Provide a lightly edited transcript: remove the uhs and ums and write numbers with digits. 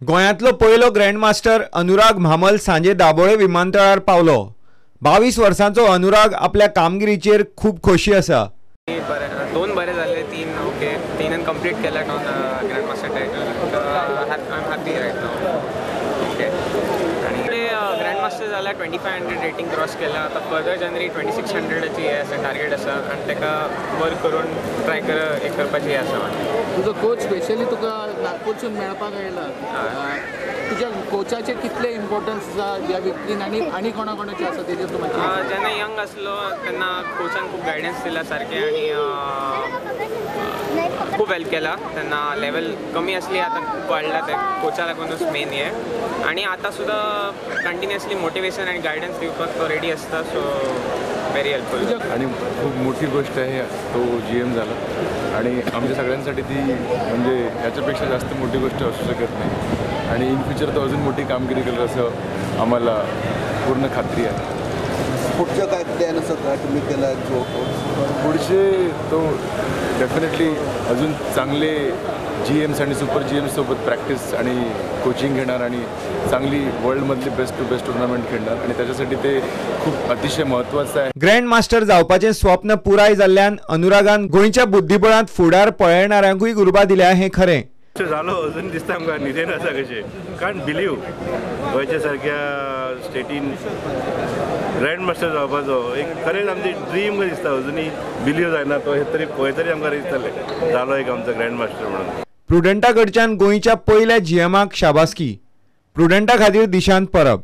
गोंयांतलो पयलो ग्रँडमास्टर अनुराग म्हामल सांजे दाबोळे विमानतळार पावलो. 22 वर्सांचो अनुराग आपल्या कामगिरीचेर खूब खोशी आसा. दोन बरे जाले, 3 ओके, 3 कंप्लीट केला grandmaster title. I am happy right now. Okay, आनी ग्रँडमास्टर जाला, 2500 रेटींग क्रॉस केला. आतां फर्दर जनवरी 2600ची हें आसा, टार्गेट आसा आनी ताका वर्क करून ट्राय कर करपाची हें आसा. तुजो कोच स्पेशली तुका नागपूरसून मेळपाक आयला, तुज्या कोचाचें कितलें इम्पॉर्टन्स आसा ह्या विक्ट्रीन आनी आनी कोणा कोणाचें आसा तेजेर तूं मातशें? जेन्ना यंग आसलो तेन्ना कोचान खूब गायडन्स दिला सारकें आनी खूब हेल्प केला. तेन्ना लेवल कमी आसली, आतां खूब वाडला ते कोचा लागूनच मेन हें. आनी आतां सुद्दां कंटिन्युअसली मोटिवेशन आनी गायडन्स दिवपाक तो रेडी आसता, सो व्हेरी हेल्पफूल. आणि खूप मोठी गोष्ट आहे तो GM झाला आणि आमच्या सगळ्यांसाठी ती म्हणजे याच्यापेक्षा जास्त मोठी गोष्ट असू शकत नाही. आणि इन फ्युचर तो अजून मोठी कामगिरी करेल असं आम्हाला पूर्ण खात्री आहे. पुढचं काय प्लॅन असं काय तुम्ही केला जो पुढचे तो डेफिनेटली अजून चांगले GMs आणि सुपर GMs सोबत प्रॅक्टिस आणि कोचिंग घेणार आणि चांगली वर्ल्डमधली बेस्ट टू बेस्ट टुर्नामेंट खेळणार आणि त्याच्यासाठी ते खूप अतिशय महत्त्वाचं आहे. ग्रँड मास्टर जावपाचें स्वप्न पुराय जाल्ल्यान अनुरागान गोंयच्या बुद्धिबळांत फुडार पळयणाऱ्यांकूय उर्बा दिल्या हें खरें. जालो अजून दिसता आमकां न्हिदेन आसा कशें, कांट बिलीव गोंयच्या सारक्या स्टेटीन ग्रँड मास्टर जावपाचो एक खरेंच आमची ड्रीम कशें दिसता, अजुनूय बिलीव जायना तो हे तरी पळय तरी आमकां दिसतालें जालो एक आमचो ग्रँड मास्टर म्हणून. प्रुडंटा कडच्यान गोंयच्या पयल्या GMाक शाबासकी. प्रुडंटा खातीर दिशांत परब.